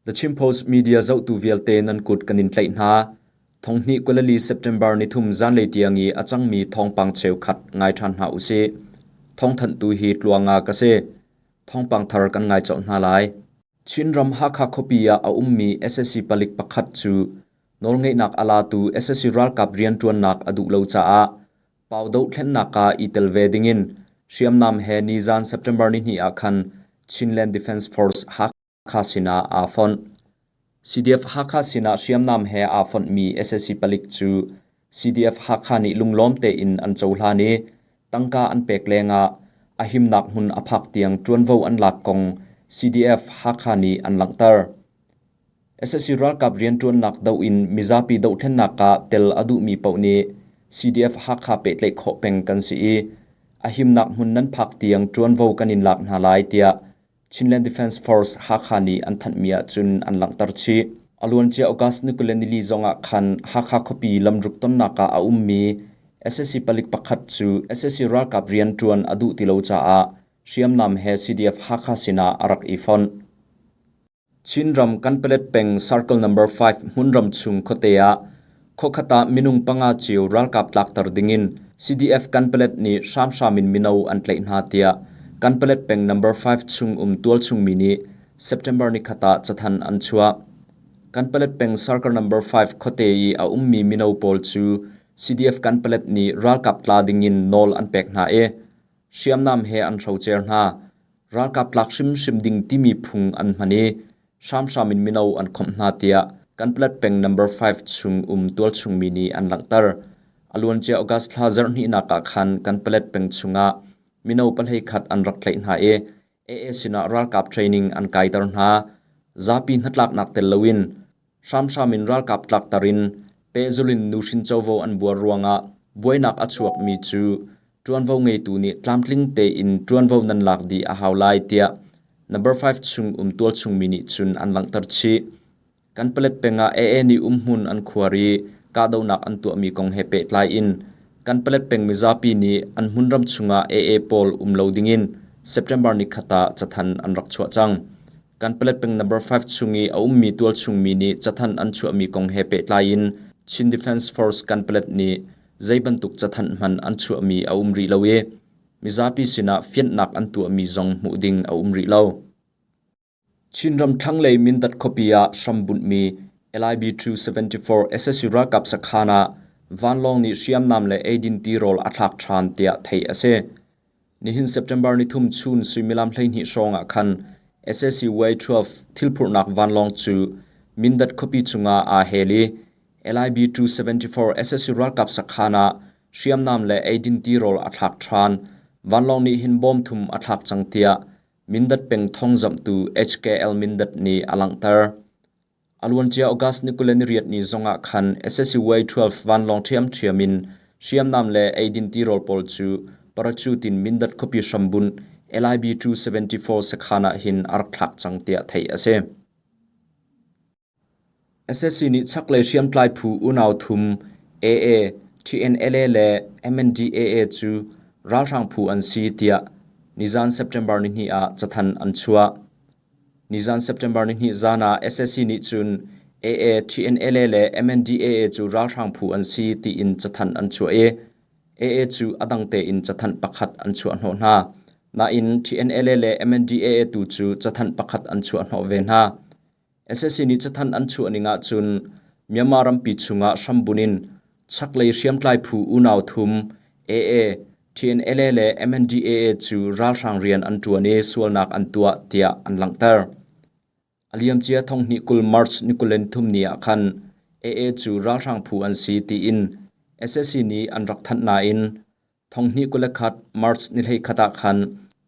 The Chin Post Media zohtu vialte nan kut kan in tlaih hna. Thonghnih 24 September nithum zanlei tiang i a cangmi thawngpang cheukhat ngai ṭhan hna usih. Thawngthanhtu hi Tluanga ka si. Thawngpang thar kan ngai colh hna lai. Chinram Hakha khuapi ah a ummi sac palik pakhat cu nawlngeihnak a latu sac ralkap rianṭuannak a duh lo caah Pau dohthlennak ah i tel ve dingin hriamnam he nizan September nihnih ah khan Chinland Defence Force Hakha sinah aa fonh. CDF Hakha sinah hriamnam he aa fonhmi sac palik cu CDF Hakha nih lunglawm tein an cohlan i tangka an pek lengah a himnak hmun a phak tiang ṭuanvo an lak kong CDF Hakha nih an langhter. Sac ralkap rianṭuannak doh in mizapi dohthlennak ah tel a duhmi paoh nih CDF Hakha pehtlaih khawh peng kan si i a himnak hmun nan phak tiang ṭuanvo kan in lak hna lai tiah Chinland Defence Force Hakha nih an thanhmi ahcun an langhter chih. A luancia August ni 24 zongah khan Hakha khuapi lamruk tonnak ah a ummi sac palik pakhat cu sac ralkap rianṭuan a duh ti lo caah hriamnam he CDF Hakha sinah a rak i fonh. Chinram Kanpalet peng Circle Number 5 hmunram chung khuate ah khuakhat ah minung panga cio ralkap tlakter dingin CDF Kanpalet nih hramhram in mino an tlaih hna tiah Kanpalet peng Number 5 chung um tualchung mi nih September nikhat ah cathanh an chuah. Kanpalet peng Circle Number 5 khuate i a ummi mino pawl cu CDF Kanpalet nih ralkap tla dingin nawl an pek hna i hriamnam he an hrocer hna. Ralkap tlak hrimhrim ding timi phung an hman i hramhram in mino an khawmh hna tiah Kanpalet peng number 5 chung um tualchung mi nih an langhter. A luancia August thla zarhhnihnak ah khan Kanpalet peng chungah mino 13 an rak tlaih hna i AA sinah ralkap training an kaiter hna. Zapi hnatlaknak tel loin hramhram in ralkap tlakter in pehzulh in nuhrin covo an buar ruangah buainak a chuakmi cu ṭuanvo ngeitu nih tlamtling tein ṭuanvo nan lak dih a hau lai tiah number 5 chung um tualchung mi nih cun an langhter chih. Kan palet peng ah AA nih umhmun an khuar i kahdohnak an tuahmi kong he pehtlai in kan palet peng mizapi nih an hmunram chungah AA pawl um lo dingin September nikhat ah cathanh an rak chuah cang. Kan palet peng number 5 chung i a ummi tualchung mi nih cathanh an chuahmi kong he pehtlai in Chin Defence Force Kanpalet nih zei bantuk cathanh hmanh an chuahmi a um rih lo i mizapi sinah fianhnak an tuahmi zong hmuh ding a um rih lo. Chinram thlanglei Mindat khuapi ah hrambunhmi LIB 274 SSU ralkap sakhan ah vanlawng nih hriamnam le eidin tirawl a thlak ṭhan tiah theih a si. Nihin September nithum chun suimilam 12 hrawng ah khan sac Y-12 thilphurhnak vanlawng cu Mindat khuapi chungah aa hel i LIB 274 sac ralkap sakhan ah hriamnam le eidin tirawl a thlak ṭhan. Vanlawng nih hin bawm thum a thlak cang tiah Mindat peng thawngzamhtu HKL Mindat nih a langhter. A luancia August ni 28 ni zongah khan sac Y-12 vanlawng ṭhiamṭhiam in hriamnam le eidin tirawl pawl cu parachute in Mindat khuapi hrambunh LIB 274 sakhan ah hin a rak thlak cang tiah theih a si. Sac nih chaklei hriamtlai phu unau thum AA, TNLA le MNDAA cu ralhrang phu an si tiah nizan September nihnih ah cathanh an chuah. Nizan September nihnih zan ah sac nih cun AA, TNLA le MNDAA cu ralhrang phu an si tiin cathanh an chuah i AA cu a dang tein cathanh pakhat an chuah hnawh hna. Nain TNLA le MNDAA tu cu cathanh pakhat an chuah hnawh ve hna. Sac nih cathanh an chuah ning ahcun Myanmar rampi chungah hrambunh in chaklei hriamtlai phu unau thum AA, TNLA le MNDAA cu ralhrang rian an ṭuan i sualnak an tuah tiah an langhter. A liamcia thonghnih 20 March ni 23 ni ah khan AA cu ralhrang phu an si tiin sac nih an rak thanh nain thonghnih 21 March ni 21 ah khan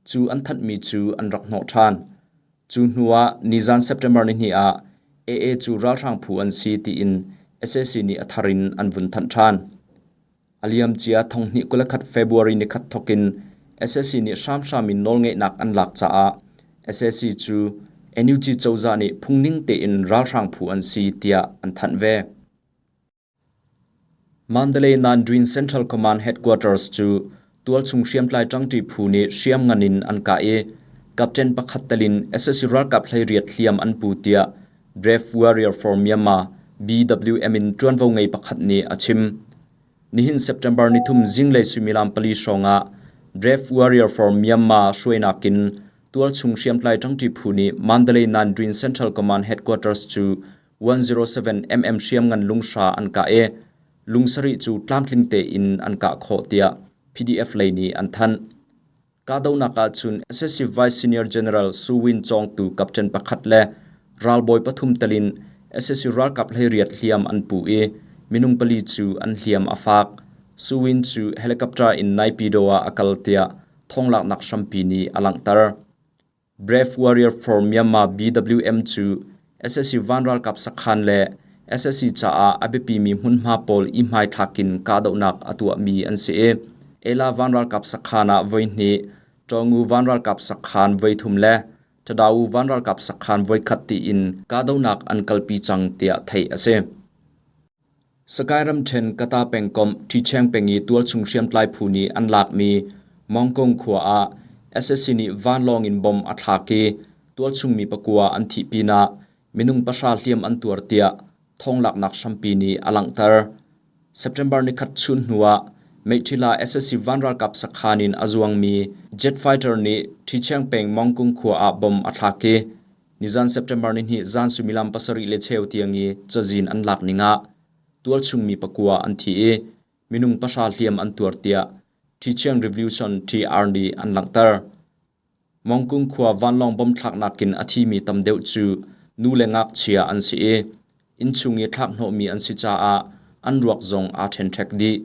cu an thanhmi cu an rak hnawh ṭhan. Cu hnu ah nizan September nihnih ah AA cu ralhrang phu an si tiin sac nih a thar in an vun thanh ṭhan. A liamcia thonghnih 21 February nikhat thawkin sac nih hramhram in nawlngeihnak an lak caah sac cu NUG cozah nih phungning tein ralhrang phu an si tiah an thanh ve. Mandalay Nandwin Central Command Headquarters cu tualchung hriamtlai ṭangṭi phu nih hriamngan in an kah i captain pakhat telin sac ralkap 18 hliam an pu tiah Brave Warrior for Myanmar BWM in ṭuanvo ngei pakhat nih a chim. Nihin September 3 zinglei suimilam 4 hrawngah Brave Warrior for Myanmar hruainak in tualchung hriamtlai ṭangṭi phu nih Mandalay Nandwin Central Command Headquarters cu 107 mm hriamngan lunghra an kah i lungsarih cu tlamtling tein an kah khawh tiah PDF lei nih an thanh. Kahdohnak ahcun SSC Vice Senior General Su Win cawngtu captain pakhat le ralbawi pathum telin SSC ralkap 18 hliam an pu i minung pali cu an hliam a fak. Su Win cu helicopter in Naypyidaw ah a kal tiah thawnglaknak hrampi nih a langhter. Brave Warrior for Myanmar BWM cu SSC van ralkap sakhan le SSC caah a biapimi hmunhma pawl i hmaithlak in kahdohnak a tuahmi an si i Ela van ralkap sakhan ah voihnih, Tawngu van ralkap sakhan voithum le Tadawu van ralkap sakhan voikhat tiin kahdohnak an kalpi cang tiah theih a si. Sagaing ramṭhen Kata pengkomh Ṭhicheng peng i tualchung hriamtlai phu nih an lakmi Mongkong khua ah sac nih vanlawng in bomb a thlak i tualchung mi pakua an thih pinah minung pahra hliam an tuar tiah thawnglaknak hrampi nih a langhter. September 3 chun hnuah Meiṭhila sac vanralkap sakhan in a zuangmi jet fighter nih Ṭhicheng peng Mongkung khua ah bomb a thlak i Nizan September 2 zan suimilam 7:15 tiang i cazin an lak ning ah tualchung mi pakua an thi i minung pahra hliam an tuar tiah Ṭhichiang Revolution TR nih an langhter. Mongkung khua vanlawng bom thlaknak in a thimi tam deuh cu nu le ngakchia an si i innchung i thlak hnawhmi an si caah an ruak zong aa ṭhenṭhek dih.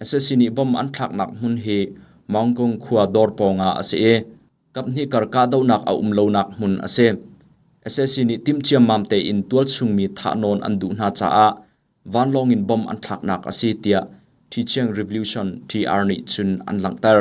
Sac nih bom an thlaknak hmun hi Mongkung khua dawr pawngah a si i Kaphnih kar kahdohnak a um lonak hmun a si. Sac nih timh ciammam tein tualchungmi thahnawn an duh hna caah vanlawng in bomb an thlaknak a si tiah Ṭhichiang Revolution TR nih cun an langhter.